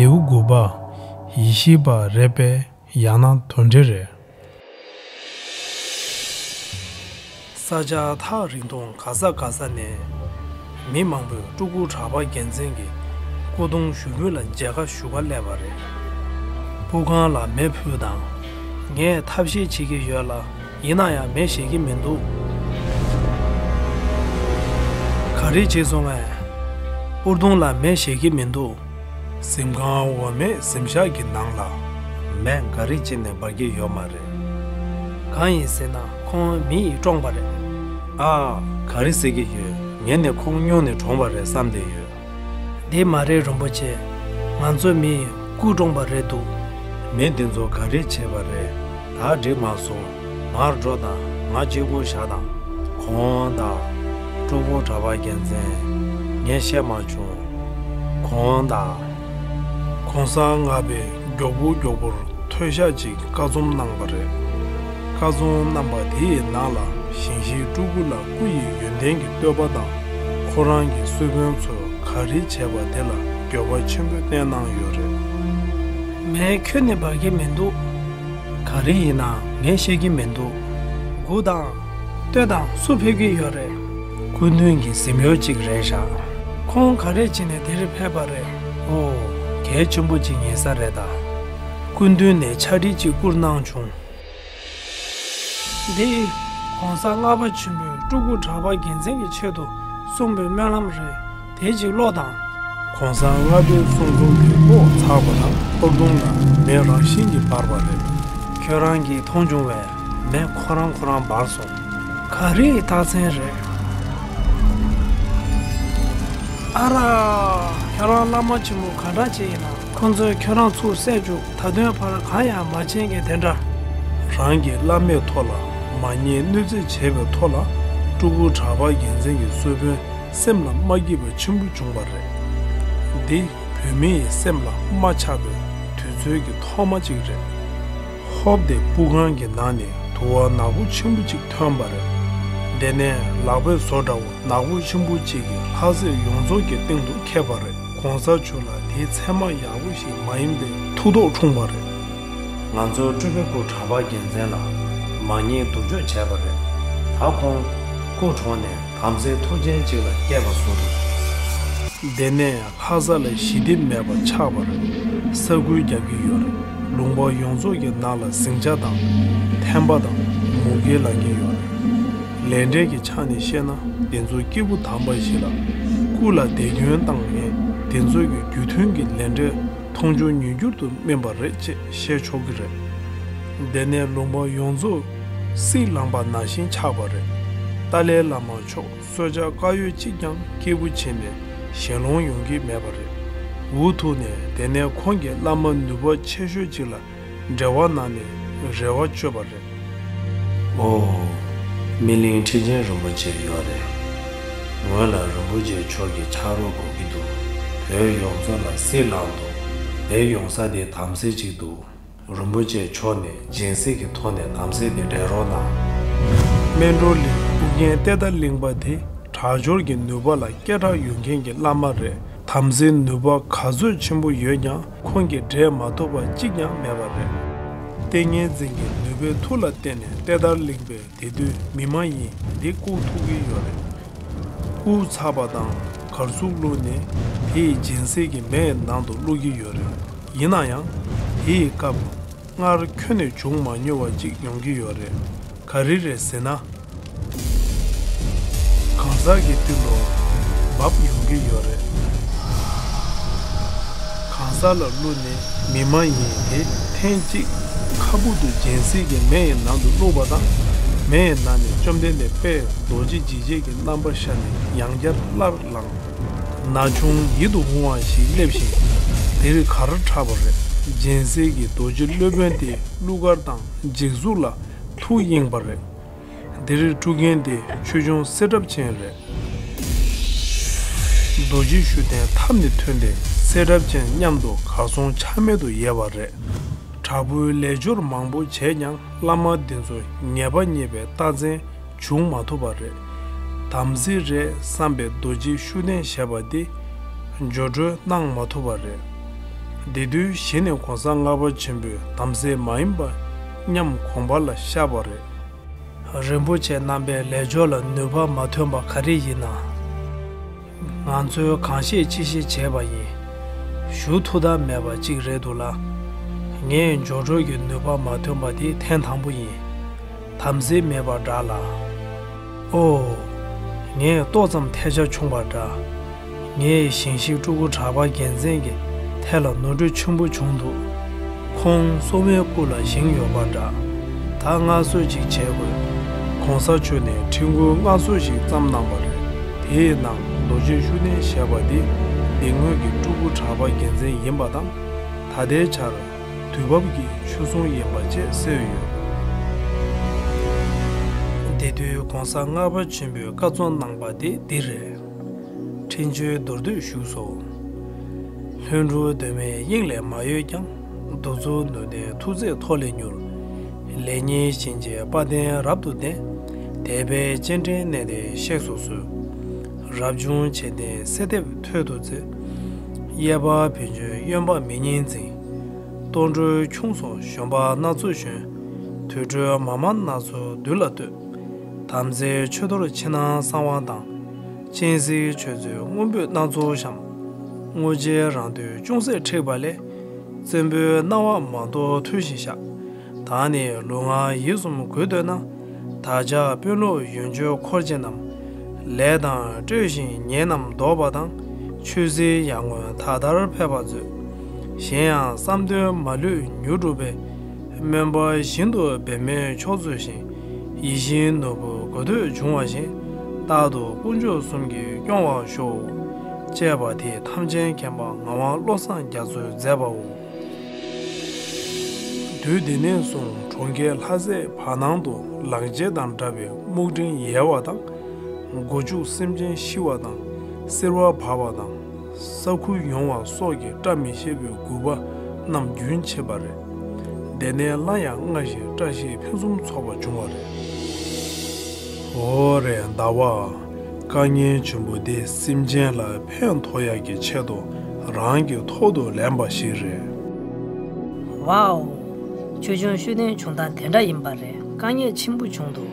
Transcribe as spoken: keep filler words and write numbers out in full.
ལེའུ་དགུ་པ། ཡེ་ཤེས་པ་རེད་པས། ཡང་ན་དོན་འགྲེལ་རེད། ས་ཆ་ཐག་རིང་ཐུང་ག་ས་ག་ས་ནས་མི་མང་པོས་སྤྲུལ་སྐུ་གྲགས་པ་རྒྱལ་མཚན་གྱི་སྐུ་གདུང་ཞུགས་འབུལ་ལ་མཇལ་ཁ་ཞུ་ག་སླེབས་པ་རེད། སྤུ་ཁང་ལ་མེ་ཕུད་དང་། ངས་ཐབས་ཤེས་བྱེད་ཀྱི་ཡོད་ལ། ཡིན་ན་ཡང་མེ་ཞེད་ཀྱི་མི་འདུག་ག་རེ་བྱས་སོང་ངས། སྤུར་གདུང་ལ་མེ་ཞེད་ཀྱི་མི་འདུག་གཟིམ་ཁང་འོག་མའི་གཟིམ་ཤག་གི་ནང་ལ་མེ་ག་རེ་བྱས་ནས་འབར་གྱི་ཡོད་མ་རེད། གང་ཡིན་ཟེར་ན་ཁོང་མི་ཡིས་བཀྲོངས་པ་རེད། ཨ། ག་རེ་ཟེར་གྱི་ཡོད། ངས་ནི་ཁོང་སྨྱུང་ནས་བཀྲོངས་པ་རེད་བསམ་བསྡད་ཡོད། འདི་མ་རེད་རིན་པོ་ཆེ། ང་ཚོ་མི་ཡིས་སྐུ་བཀྲོངས་པ་རེད་འདུག་མི་འདི་ཚོ་ག་རེ་བྱས་པ་རེད། ད་འགྲིག་མ་སོང་། མར་འགྲོ་དང་། ང་གཅིག་པུ་བཞག་དང་། ཁོང་དང་། སྤྲུལ་སྐུ་གྲགས་པ་རྒྱལ་མཚན། ངས་བཤད་མ་བྱུང་། ཁོང་དང་། གོང་ས་ལྔ་པས་མགྱོགས་པོ་མགྱོགས་པོར་མཐོལ་བཤགས་ཅིག་བཀའ་རྩོམ་གནང་བ་རེད། བཀའ་རྩོམ་གནང་བ་དེ་ཡི་ནང་ལ་ཞིང་གཤེགས་སྤྲུལ་སྐུ་ལ་སྐུ་ཡི་ཡོན་ཏན་གྱི་བསྟོད་པ་དང་། ཁོ་རང་གི་གསོལ་དཔོན་ཚོས་ག་རེ་བྱས་པ་དེ་ལ་འགྱོད་པ་ཆེན་པོས་བསྟན་གནང་ཡོད་རེད། མེ་ཁྱོན་ནས་འབར་གྱི་མི་འདུག་ག་རེ་ཡིན་ན་ངས་ཤེས་ཀྱི་མི་འདུག་མགུ་དང་། སྟོད་དང་སུ་ཕེབས་ཀྱི་ཡོད་རེད། སྐུ་མདུན་གྱི་གཟིམ་ཡོལ་གཅིག་རེད་ཤག་ཁོང་ག་རེ་བྱས་ནས་དེ་རུ་ཕེབས་པ་རེད། ཨོ། གལ་ཆེན་པོ་གཅིག་ཡིན་ས་རེད་ད། སྐུ་མདུན་ནས་ཕྱག་བྲིས་གཅིག་བསྐུར་གནང་བྱུང་། འདི། གོང་ས་ལྔ་པ་ཆེན་པོས་སྤྲུལ་སྐུ་གྲགས་པ་རྒྱལ་མཚན་གྱི་ཆེད་དུ་གསུངས་པའི་སྨོན་ལམ་རེད། དེ་གཅིག་ཀློག་དང་། གོང་ས་ལྔ་པའི་གསུང་རྩོམ་དེ་ཀློག་ཚར་བ་དང་སྤུར་གདུང་ལ་མེ་རང་བཞིན་གྱིས་འབར་བ་རེད། ཁྱོད་རང་གིས་མཐོང་བྱུང་བས་མེ་ཁོ་རང་ཁོ་རང་འབར་སོང་། ག་རེའི་རྟགས་མཚན་རེད། ཨ་ར། ཁྱོད་རང་བླ་མ་ཆེན་པོ་ག་འདྲ་ཅིག་ཡིན་ན། ཁོ་ཚོས་ཁྱོད་རང་ཚུར་བསད་བཅུག་ད་དུང་ཕར་གང་ཡང་མ་བྱེད་མཁན་དེ་འདྲ། རང་གི་བླ་མའི་ཐོག་ལ་མ་ཉེས་གནོད་འཚེ་བྱས་པའི་ཐོག་ལ་སྤྲུལ་སྐུ་གྲགས་པ་རྒྱལ་མཚན་གྱི་གསོལ་དཔོན་སེམས་ལ་མ་སྐྱིད་པ་ཆེན་པོ་བྱུང་བ་རེད། འདི་བོད་མི་ཡི་སེམས་ལ་རྨ་ཆགས་པའི་དུས་ཚོད་ཀྱི་ཐོག་མ་གཅིག་རེད། ཧོབ་སྟེ་སྤུ་ཁང་གི་ནང་ནས་དུ་བ་ནག་པོ་ཆེན་པོ་གཅིག་ཐོན་པ་རེད། དེ་ནས་ལག་པའི་བཟོ་འདྲ་བོ་ནག་པོ་ཆེན་པོ་གཅིག་གིས་ལྷ་སྲས་ཡོངས་རྫོགས་ཀྱི་སྟེང་དུ་ཁེབས་པ་རེད། གོང་ས་མཆོག་ལ་དེའི་མཚན་མ་ཡག་པོ་ཞིག་མ་ཡིན་པའི་ཐུགས་དོགས་འཁྲུངས་པ་རེད། ང་ཚོའི་སྤྲུལ་པའི་སྐུ་གྲགས་པ་རྒྱལ་མཚན་ལ་མ་ཉེས་སྡུག་སྦྱོང་བྱས་པ་རེད། ད་ཁོང་སྐུ་གྲོངས་ནས་དམ་སྲིའི་ཐུགས་རྗེ་གཅིག་ལ་སྐྱེས་པ་བཟོ་འདུག་དེ་ནས་ལྷ་ས་ལ་ཞི་བདེ་མེད་པ་ཆགས་པ་རེད། ས་ཁུལ་རྒྱག་གི་ཡོད་རེད། ལུང་པ་ཡོངས་རྫོགས་ཀྱི་ནང་ལ་ཟིང་ཆ་དང་། ཐན་པ་དང་། མུ་གེ་ལངས་ཀྱི་ཡོད་རེད། ལས་འབྲས་ཀྱི་ཆ་ནས་བཤད་ན་དེ་ཚོ་སྐྱེས་བུ་དམ་པ་ཞིག་ལ་སྐུ་ལ་དད་སྐྱོན་བཏང་ནས་དེ་ཚོ་གི་རྒྱུ་མཐུན་གྱི་ལས་འབྲས་མཐོང་ཆུང་ཉིས་འགྱུར་དུ་སྨིན་པ་རེད་ཅེས་བཤད་ཆོག་གི་རེད། དེ་ནས་ལུང་པ་ཡོངས་རྫོགས་སྲིད་ལངས་པ་ནང་བཞིན་ཆགས་པ་རེད། ཏཱ་ལའི་བླ་མ་མཆོག་གསོལ་ཇ་དཀར་ཡོལ་གཅིག་ཀྱང་སྐྱེས་བུ་བྱས་ནས་ཞལ་ལོང་ཡོང་གི་མེད་པ་རེད། འུ་ཐུག་ནས་དེ་ནས་ཁོང་གི་བླ་མ་ནུས་པ་ཆེ་ཤོས་གཅིག་ལ་འབྲེལ་བ་གནང་ནས་རེ་བ་བཅོལ་བ་རེད། ཨོ། སྨིན་གླིང་ཁྲི་ཆེན་རིན་པོ་ཆེ་ཡོད་རེད། ངོས་ལ་རིན་པོ་ཆེ་མཆོག་གི་ཕྱག་རོགས་དགོས་ཀྱི་འདུག་བོད་ཡོངས་རྫོགས་ལ་སྲིད་ལངས་འདུག་བོད་ཡོང་ས་དེ་དམ་སྲི་གཅིག་འདུག་རིན་པོ་ཆེ་མཆོག་ནས་སྦྱིན་སྲེག་གི་ཐོག་ནས་དམ་སྲི་དེ་འབྲལ་རོགས་གནང་། སྨན་གྲོལ་གླིང་ཨུ་རྒྱན་གཏེར་བདག་གླིང་པ་དེ་དྲག་སྦྱོར་གྱི་ནུས་པ་ལ་སྐད་གྲགས་ཡོད་མཁན་གྱི་བླ་མ་རེད། དམ་སྲིའི་ནུས་པ་ག་ཚོད་ཆེན་པོ་ཡོད་ཀྱང་ཁོང་གིས་འབྲལ་མ་ཐུབ་པ་གཅིག་ཀྱང་མེད་པ་རེད། ཏིང་ངེ་འཛིན་གྱི་ནུས་པའི་མཐུ་ལ་བརྟེན་ནས་གཏེར་བདག་གླིང་པས་དེ་དུས་མི་མ་ཡིན་འདི་བཀུག་ཐུབ་ཀྱི་ཡོད་རེད། བཀུག་ཚར་བ་དང་གར་ཟུག་བླུགས་ནས་དེ་ཡི་སྦྱིན་སྲེག་གི་མེ་ཡི་ནང་དུ་བླུག་གི་ཡོད་རེད། ཡིན་ན་ཡང་དེ་ཡི་སྐབས་སྔར་ཁྱོན་ནས་བྱུང་མ་མྱོང་བ་ཅིག་ཡོང་གི་ཡོད་རེད། ག་རེ་རེད་ཟེར་ན། གང་ཟག་གི་སྟེང་དུ་འབབ་ཡོང་གི་ཡོད་རེད། གང་ཟག་ལ་བླུགས་ནས་མི་མ་ཡིན་དེ་ཐེངས་གཅིག་ཁ་སྦུབ་ཏུ་སྦྱིན་སྲེག་གི་མེ་ཡི་ནང་དུ་བླུགས་པ་དང་། མེ་ཡི་ནང་ནས་བཅོམ་ལྡན་འདས་དཔལ་རྡོ་རྗེ་འཇིགས་བྱེད་ཀྱི་རྣམ་པ་ཤར་ནས་ཡང་བསྐྱར་སླར་ལངས། ན་ཆུང་ཡིད་དུ་འོང་བ་ཞིག་སླེབས་ཤིང་། དེར་གར་འཁྲབ་པ་རེད། སྦྱིན་སྲེག་གི་རྡོ་རྗེ་སློབ་དཔོན་དེ་གླུ་གར་དང་འཇིགས་གཟུགས་ལ་ཐུགས་གཡེངས་པ་རེད། འདིར་སྤྲུལ་མཁན་དེ་ཆོས་སྐྱོང་གསེར་ཁྲབ་ཅན་རེད། རྡོ་རྗེ་ཤུགས་ལྡན་ཐབས་ནས་ཐོན་ཏེ་གསེར་ཁྲབ་ཅན་མཉམ་དུ་གར་སོང་ཆ་མེད་དུ་ཡལ་བ་རེད། དྲག་པོའི་ལས་སྦྱོར་མང་པོ་བྱས་ཀྱང་བླ་མ་འདི་ཚོ་ངེས་པ་རྙེད་པའི་རྟགས་མཚན་བྱུང་མ་ཐུབ་པ་རེད། དམ་སྲི་རེད་བསམ་པའི་རྡོ་རྗེ་ཤུགས་ལྡན་ཞེས་པ་འདི་སྦྱོར་སྒྲོལ་གནང་མ་ཐུབ་པ་རེད། དེ་དུས་གཞི་ནས་གོང་ས་ལྔ་པ་ཆེན་པོས་དམ་ཚིག་མ་ཡིན་པ་མཉམ་དགོངས་པ་ལ་བཤགས་པ་རེད། རིན་པོ་ཆེ་རྣམ་པའི་ལས་སྦྱོར་ལ་ནུས་པ་མ་ཐོན་པ་ག་རེ་ཡིན་ན། ང་ཚོས་གང་ཤེས་ཅི་ཤེས་བྱས་པ་ཡིན། ཞུ་ཐུབ་ཐབས་མེད་པ་ཅིག་རེད་འདུག་ལ། ངས་སྦྱོར་སྒྲོལ་གྱི་ནུས་པ་མ་ཐོན་པ་དེ་ཐེངས་དང་པོ་ཡིན། དམ་ཚིག་མེད་པ་འདྲ་ལ། ཨོ། ངས་ཏོག་ཙམ་ཐལ་ཆ་བྱུང་བ་འདྲ། ངའི་ཞིང་གཤེགས་སྤྲུལ་སྐུ་གྲགས་པ་རྒྱལ་མཚན་གྱི་ཐད་ལ་ནོར་འཁྲུལ་ཆེན་པོ་བྱུང་འདུག་ཁོང་སྲུང་མའི་སྐུ་ལ་བཞེངས་ཡོད་པ་འདྲ། ད་སྔར་སྲོལ་ཅིག་བྱེད་དགོས། གོང་ས་མཆོག་ནས་ཁྲིད་འགུལ་སྔར་སྲོལ་ཞིག་བརྩམས་གནང་བ་རེད། དེའི་ནང་རྡོ་རྗེ་ཤུགས་ལྡན་ཞེས་པ་འདི་སྡེ་སྔོན་གྱི་སྤྲུལ་སྐུ་གྲགས་པ་རྒྱལ་མཚན་ཡིན་པ་དང་། ད་ལྟའི་ཆར་དུས་བབ་ཀྱི་ཆོས་སྲུང་ཡིན་པ་བཅས་གསལ་ཡོད། དེ་དུས་གོང་ས་ལྔ་པ་ཆེན་པོས་བཀའ་གསུང་གནང་པ་དེ་འདི་རེད། འཕྲིན་བཅོལ་མདོར་བསྡུས་ཞུས་སོ། ལྷུན་གྲུབ་གདོད་མའི་དབྱིངས་ལས་མ་གཡོས་ཀྱང་། གདུག་རྩུབ་ནུས་ལྡན་མཐུ་རྩལ་ཐོག་ལས་མྱུར། ལེགས་ཉེས་ཞི་བྱེད་དཔལ་ལྡན་རབ་ཏུ་ལྡན། དད་པས་སྤྱན་འདྲེན་གནས་དེར་གཤེགས་སུ་གསོལ། རབ་བྱུང་འཇིག་རྟེན་གསལ་འདེབས་ཐོད་དུ་བརྩེགས། གཡས་པ་བོད་ལྗོངས་གཡོན་པ་མི་སྙིང་འཛིན། གཏོར་མགྲོན་ཁྱུང་སོགས་བཞོན་པ་སྣ་ཚོགས་བཞོན། དུར་ཁྲོད་མ་མ་སྣ་ཚོགས་མདུན་ལ་བསྟོད། དམ་རྫས་མཆོད་གཏོར་ཕྱི་ནང་གསང་བ་དང་། སྤྱན་གཟིགས་མཆོད་རྫས་སྔོན་པོས་སྣ་ཚོགས་བཤམས། དངོས་ཆས་རང་འདོད་ཅུང་ཟད་འཁྲིགས་པ་ལས། བཙན་པོའི་གནང་བ་མ་གཏོགས་མཐུ་ཞིག་བཞག་ད་ནི་ལུས་ངག་ཡིད་གསུམ་གུས་འདོད་ན། བདག་ཅག་དཔོན་སློབ་ཡོན་མཆོད་འཁོར་བཅས་རྣམས། ལས་དང་སྤྲོས་ཤིང་ཉེས་རྣམས་བཟློག་པ་དང་། ཆོས་སྲིད་ཡར་ངོའི་ད་ལྟར་ཕེབས་པ་མཛོད། གཞན་ཡང་བསམ་དོན་མ་ལུས་མྱུར་འགྲུབ་པའི། སྨོན་པ་བཞིན་དུ་འབད་མེད་མཆོག་སྩོལ་ཞིང་། ཡིད་བཞིན་ནོར་བུ་དགོས་འདོད་འབྱུང་བ་བཞིན། རྟག་ཏུ་དཀོན་མཆོག་གསུམ་གྱིས་སྐྱོང་བར་ཤོག་ཅེས་པ་དེས་ཐམས་ཅད་མཁྱེན་པ་ངག་དབང་བློ་བཟང་རྒྱ་མཚོས་མཛད་པའོ། དུས་དེ་ནས་བཟུང་གྲོང་ཁྱེར་ལྷ་སའི་བར་སྣང་དུ་ལག་མཇལ་དང་འདྲ་བའི་སྨུག་སྤྲིན་ཡལ་བ་དང་། སྒོ་ཕྱུགས་སེམས་ཅན་ཤི་བ་དང་། བསིལ་བ་འབར་བ་དང་། ས་ཁུག་ཡོང་བ་སོགས་ཀྱི་བཀྲ་མི་ཤིས་པའི་དགོས་པ་རྣམས་རྒྱུན་ཆད་པ་རེད། དེ་ནས་སླར་ཡང་སྔར་བཞིན་བཀྲ་ཤིས་ཕུན་སུམ་ཚོགས་པ་བྱུང་བ་རེད། འོ་རེད་ཟླ་བ། དཀའ་ངལ་ཆེན་པོ་འདི་སེམས་ཅན་ལ་ཕན་ཐོགས་ཡག་གི་ཆེད་དུ་རང་གི་ཐོག་ཏུ་ལེན་པ་ཞིག་རེད། ཝའོ། ཆོས་སྐྱོང་ཤུགས་ལྡན་བྱུང་སྟངས་དེ་འདྲ་ཡིན་པ་རེད། དཀའ་ངལ་ཆེན་པོ་བྱུང་འདུག